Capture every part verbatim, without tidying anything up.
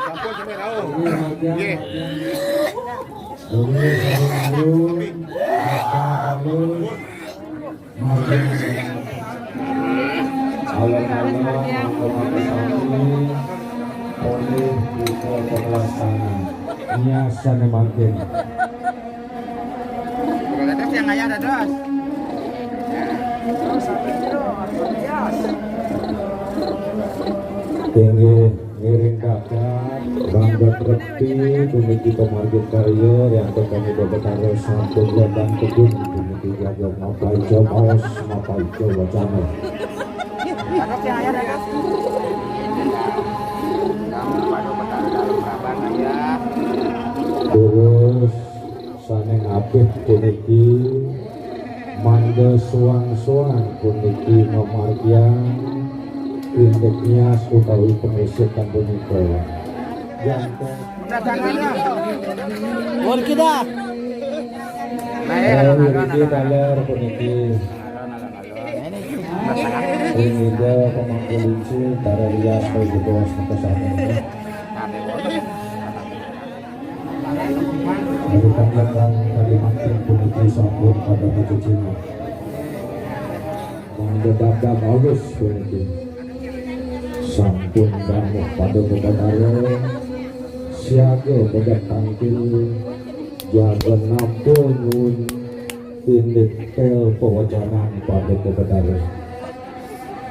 Sampun sampai rauh. Nggih. Nggih. Nggih. Alon-alon mangko-mangko sami polih buka pepelaksana. Niasane mangkin. Dados yang ayah dados. Inggih. Ngiring kakak, mangga trepi, puniki pamargin karya, riantuk kami Bapak Betara sampun ladang kebun, puniki jaga mapaica maos, mapaica wacana. Terus, sane ngabih puniki, mangga soang-soang puniki mamargiang indik nias utawi pangisikan punika. Janten. Wargi dah. Inggih taler puniki. Ring Ida pamangku lingsir, tara rias, utawi jebos, mekasan. Wiwitan ingkang kalimantan puniki sampun pada kacicing. Mangda dabdab alus puniki. Sampun damuh pada Betara. Siaga pegat tangkil. Jaga napa nuwun indik tel pawacanan pada Betara.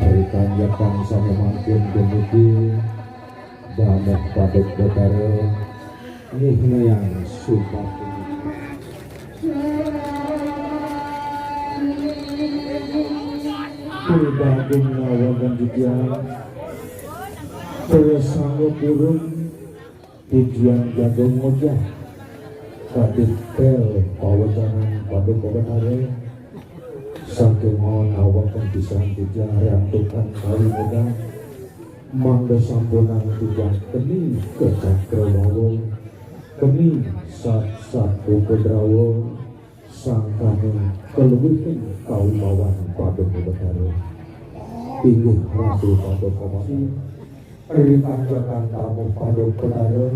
Wiwitan ingkang sami mangkin puniki. Damuh Paduka Betara, ngihnayang sumpah. Purba agung ngawagan titiang, prasangga purun, titiang jaga ngojah. Kadipel pawacanan Paduka Betara. Saking mawon awaken pisan titiang riantukan kawinudang. Mangda sampunang titiang keni ka cakrawawa, keni sat sat upadrawa, sangkaning kaluihan kawibawan Paduka Betara. Inggih Ratu Paduka Mati, ripanjatan tamu Paduka Betara,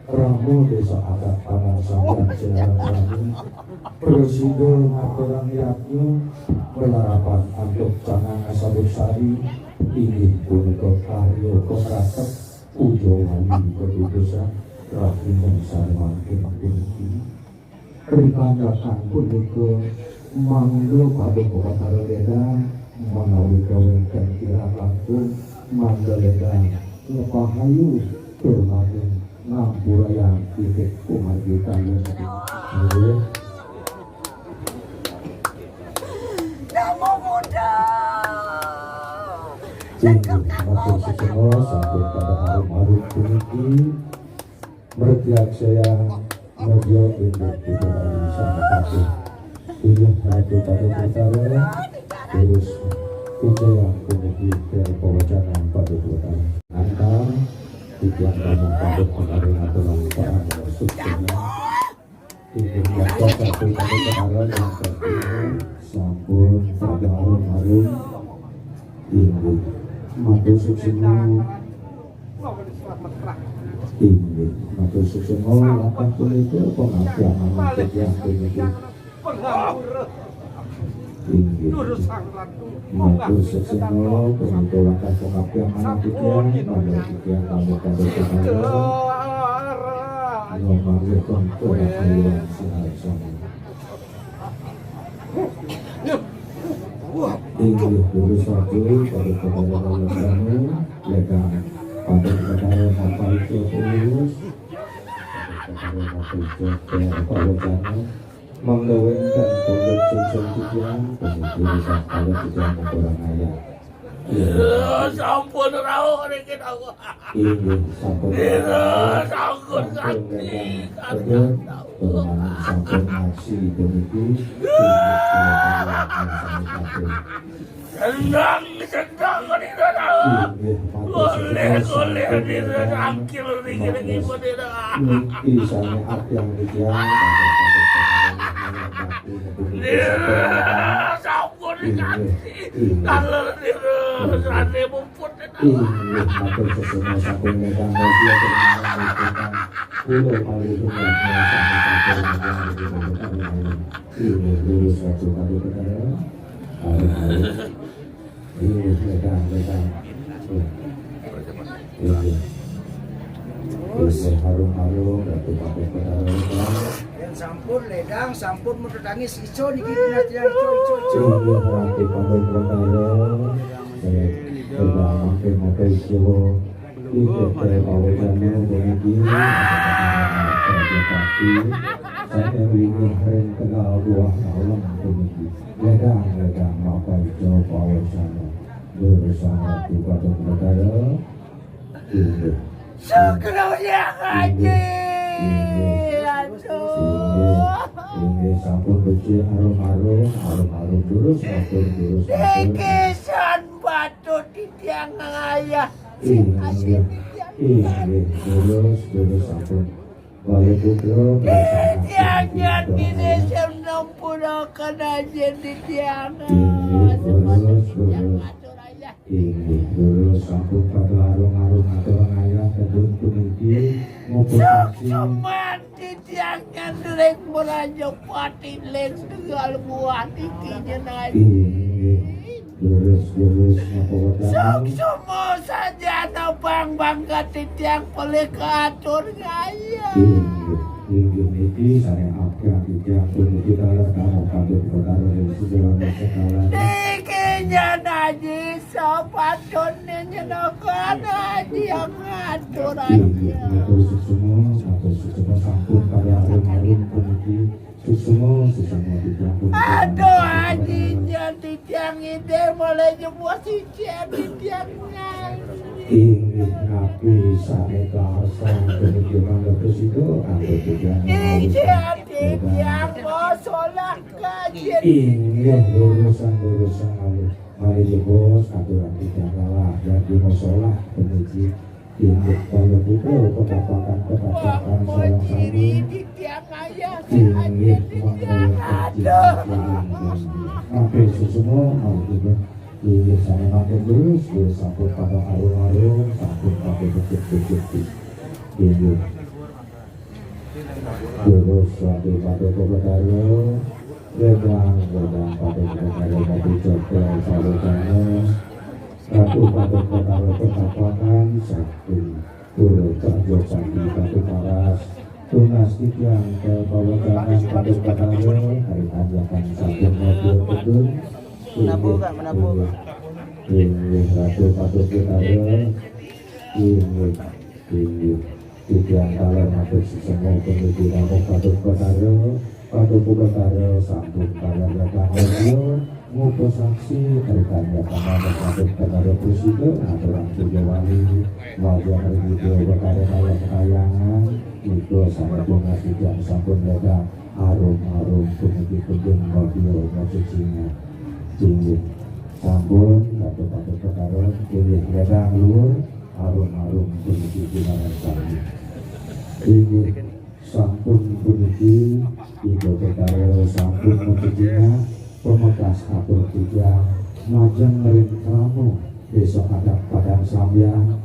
Rama Désa Adat Paman Sambian Siaran Rami, prasida ngaturang yadnya, malarapan antuk canang sabut sari, inggih punika karya pamraket, puja wali kadudusan, rahining sané mangkin puniki. Rikandhakan punika, mangda Paduka Batara Lédang, manawi kawénten kirang langkung, mangda Lédang lepahayu tur maning ngampurayang titih kumargi kaliyan. Nggih. Namo Buddhaya. Inggih, matur suksma sampun pada harum-harum puniki. Mretyakshayang nodya inggih Putra Wali Sang Patih. Inggih Ratu Paduka Betara, terus ujayang puniki kira pawacanan Paduka Betara. Nantang titiang tamu Paduka Betara ngaturang pangabdi suksma. Inggih, Bapak Satu Paduka Betara yang tadi sampun pada harum-harum. Inggih, matur suksma. Inggih, matur suksma, langkah punika pangabdian manah titiang puniki. Inggih. Matur suksma, punika langkah pangabdian manah titiang, manah titiang tamu Paduka Betara. Ngamargiaken pangabdian sinarsana. Inggih, durus ratu, pada kepada dalam kami, legang, pada kepada mata itu terus, pada kepada mata itu, pada kepada wacana, mangda wénten pundhut sungsung titiang, pundhut durus ratu titiang kurang ayah. Sampun rauh niki, Dawa. Inggih, sampun. Ira sampun ngaji. Sampun ngaji puniki. Senang, senang niki, Dawa. Inggih, matur suksma. Golek, golek, sampun niki, ngaji. Niki, niki, niki, niki. Niki sané arti yang dikian. Ira sampun ngaji. Inggih. Kalau niki sané Inggih, matur suksma sampun ingkang mulia. Kula malih inggih, durus ratu kali bener. Aduh, aduh. Inggih, legang, legang. Inggih. Inggih, harum-harum, ratu pakai petara legang. Yén sampun ledang, sampun metu tangis ijo niki, dina tiyang ijo, ijo, ijo. Inggih, ratu pakai petara. Saya sudah makin makai ijo. Inggih, saya bawa jamu puniki. Raja Pati. Saya inggih ring tegal buah malam puniki. Ledang, ledang, makai ijo, bawa jamu. Durus ratu pakai petara. Inggih. Sugro ya, Haji. Inggih. Aduh. Inggih. Inggih, sampun becik harum-harum, harum-harum, durus matur, durus matur. Niki san batu titiang ayah. Inggih. Inggih, durus, durus sampun. Wali putra, titiang nyadine sing nampuraken aja titiang. Inggih, durus, durus. Inggih, durus sampun pada arung-arung atur ngayah tedun puniki, mumpung sami. Sukseman titiang nyandring Prajapati ling tegal buah niki nyenawi. Inggih, durus, durus, napa wacana? Sukseman sajana pang bangga titiang pelih katur ngayah. Inggih, inggih niki sané abdi titiang puniki dalam kamu patut betara ring sedaya sekala. Niki nyanaji Sapatune nyenakan aji yang ngatur aja. Inggih, matur suksma, matur suksma sampun pada harum-harum puniki. Suksma, suksma titiang puniki. Aduh, aji jan titiang ide mulai jebos sicen titiang nyanyi. Inggih, napi sané kaarsan puniki mangda prasida antuk titiang. Ija titiang mau solah kaji. Inggih, lurusang, lurusang, alih. Malih jebos, aturan titiang lalah, dan di musola, peniki, inggih, bala putra, petapakan, petapakan, sareng sami. Inggih, mangga, matur suksma, malih jebos. Inggih, sané mangkin terus, inggih, sampun pada arung-arung, sampun pada becik-becik. Inggih. Ratu Paduka Betara, Wedang, Wedang Paduka Betara, Ratu Jogja Sawetana, Ratu Paduka Betara Pertapakan, Sakti, Pura Cak Jogja di Batu Paras, tunas titiang kepawacanan Paduka Betara, hari tanjakan sampun mobil kedun, Menabuh, Kak, menabuh, Kak. Inggih, Ratu Paduka Betara, inggih, inggih. Titiang kala matur sesemu puniki namung Paduka Betara, Paduka Betara sampun kala datang radio, ngupasaksi rekan-rekan namung Paduka Betara prasida ngaturang puja wali, majeng ring Ida Betara kala kayangan, nika sané bungas titiang sampun datang arum-arum puniki punding mobil mobil cingak. Inggih. Sampun, Ratu Paduka Betara, inggih datang luhur, arum-arum puniki ginaran sami. Inggih. Sampun puniki, Ida Betara sampun macecingan, pamekas atur titiang, majeng ring krama Désa Adat Padang Sambiang,